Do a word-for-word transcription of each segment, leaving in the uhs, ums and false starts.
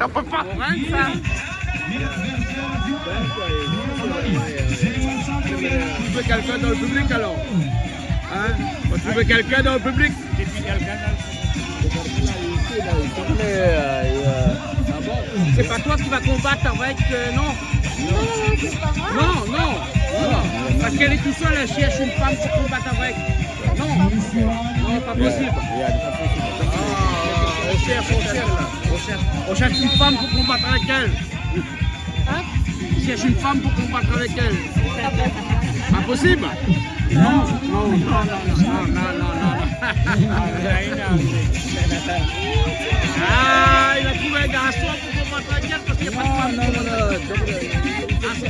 On peut pas. On rentre, ça. Trouver quelqu'un dans le public, alors. Hein ? On va trouver quelqu'un dans le public. C'est pas toi qui vas combattre avec, euh, non. Non, non, non, c'est pas moi. Non, non, non. Parce qu'elle est tout seule, elle cherche une femme pour combattre avec. Non, non, pas possible. Ah, on cherche, on cherche, là. On cherche, on cherche une femme pour combattre avec elle. Hein ? On cherche une femme pour combattre avec elle. Pas possible. Non, non, non, non. Ah, il a trouvé un garçon pour combattre avec elle parce qu'il y a pas de femme. Non, non, non, non. Ah, c'est,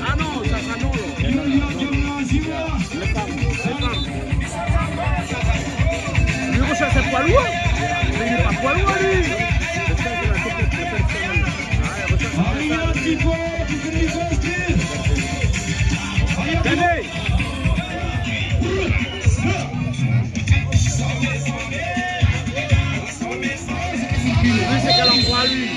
ah non, ça, ça, non, là. Non, non, non, non. Les femmes, les femmes. Lui, recherche un poids lourd. Mais il est pas poids lourd, lui. Allez, un petit peu, tu fais les postes. Allez. Lui, c'est quel endroit, lui ?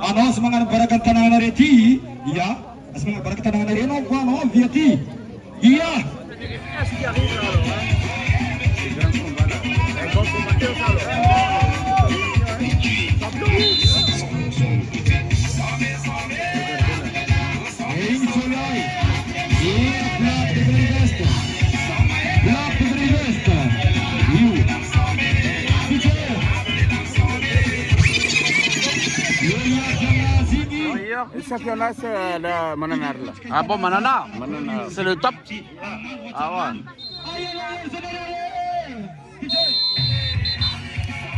Anons mangan barakat tanang na reti, ya. Anons mangan barakat tanang na reti, non, quoi, non, viati. Iya. Qu'est-ce qui arrive là, alors, hein ? C'est grand combat, là. Un bon combattant, ça, alors. Ring Tsolai. Iya, Black River West. Black River West. You. Picture. Iya, Ziggy. Le championnat, c'est, euh, le Manana, là. Ah bon, Manana ? Manana. C'est le top. Ah ouais.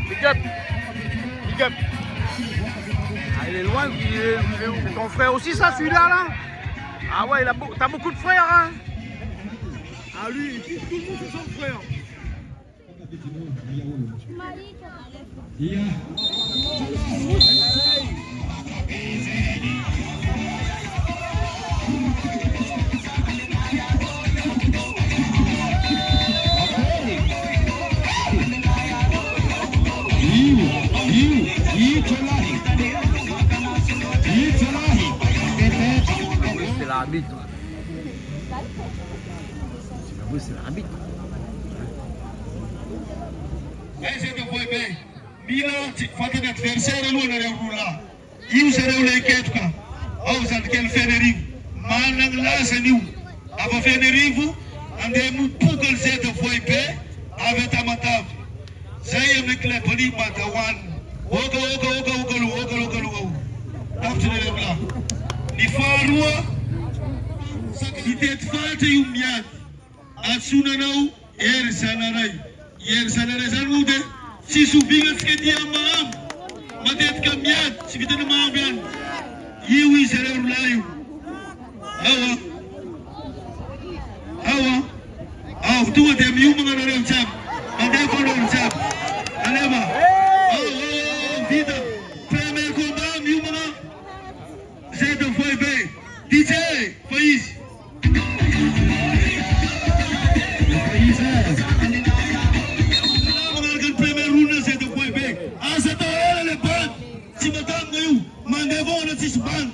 Big up. Big up. Ah, il est loin, il est, il est, c'est ton frère aussi, ça, celui-là, là ? Ah ouais, il a beau-, t'as beaucoup de frères, hein ? Ah, lui, tout, tout le monde, c'est son frère. C'est l'arbitre. Ah oui, c'est l'arbitre. Ese ke foi be. Mina, ti, fata na adversaire lo na reu la. Iu se reu le ketuka. Au zan kel fenerivu. Manang la se niu. Ava fenerivu. Ande mu pukal zeta foi be. Ave tamatav. Zai ame klepani bata wan. Oka, oka, oka, oka, lu, oka, oka, lu, oka. Tap tine le bla. Ni farua. Ni tet fate yu miat. Atsuna nau, er sanarai. Er sanarai san ude. Si su vinga tske dia maam. Matet ka miat, si vita na maam bian. Iwi sere urlayu. Awa. Awa. Awa, tu ade miu manga na reu jam. Ade ko reu jam. Aleba. Awa, awa, awa, vida. Premier combat, miu manga. Zeta foi be. D J, Faiz. Faiz, é. Manga kan premier round, Zeta foi be. Asa ta ele le ban. Ti matan mayu. Mande bon na ti ban.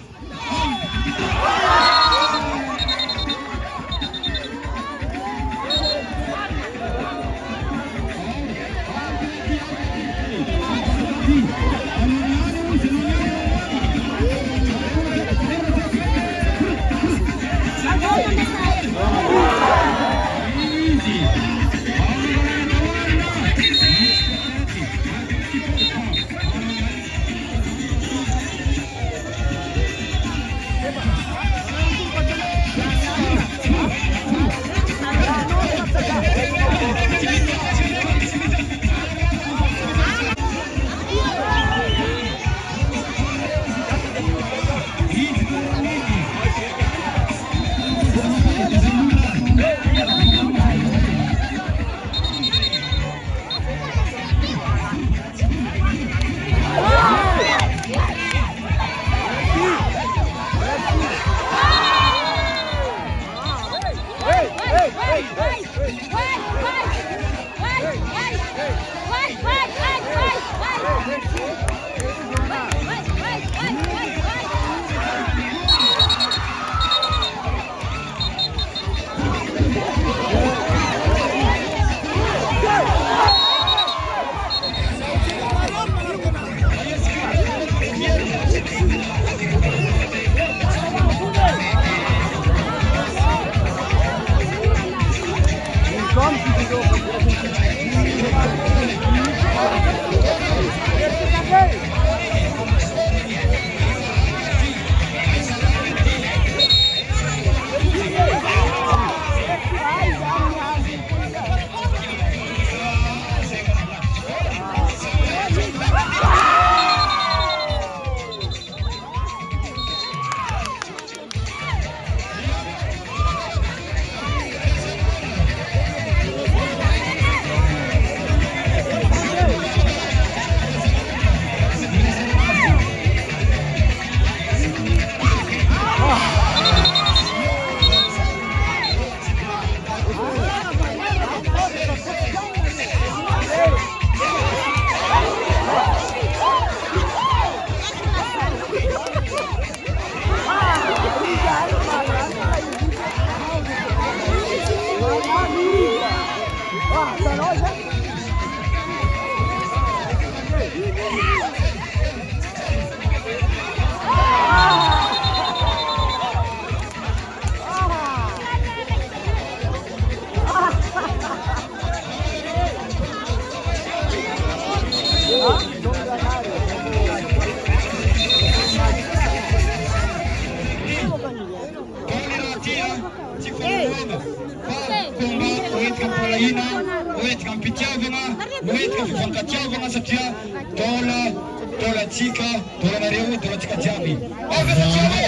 Kampitia vanga, wet, kampitia vanga, satia, tola, tola tika, tola mario, tola tika tiabi. Oh, vanga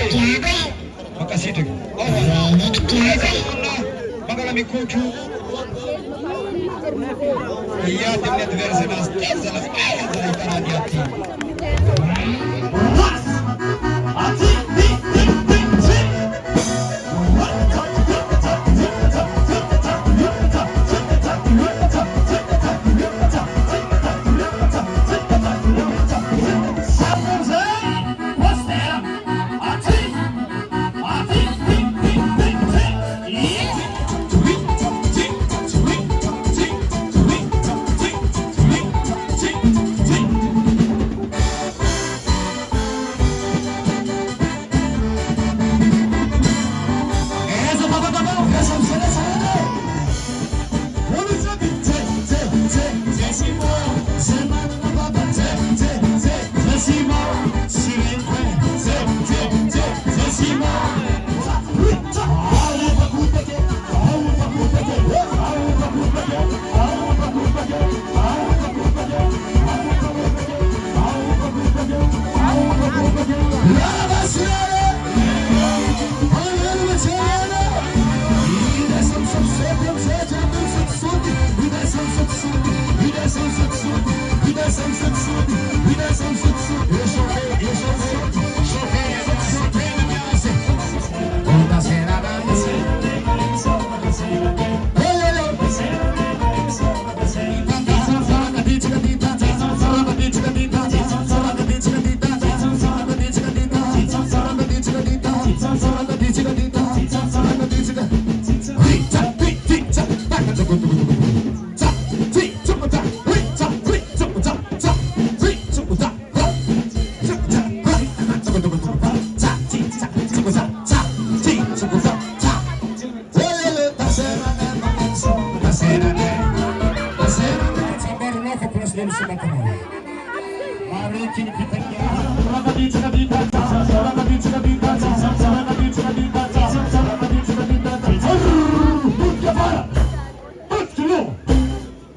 tiabi! Makasi tu. Oh, vanga. Vanga la mikutu. Iya, tem net verse nas, tem zala, eh, zala itara diati.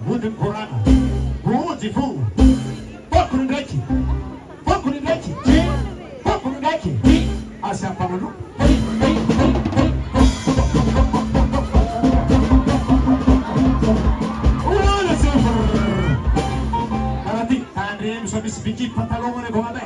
Bout in korana. Bout di fou. Bokun daki. Bokun daki. Bokun daki. Asi apa manu. Wala sefur. Karati, tandrim so bis biki pantalon ne komandé.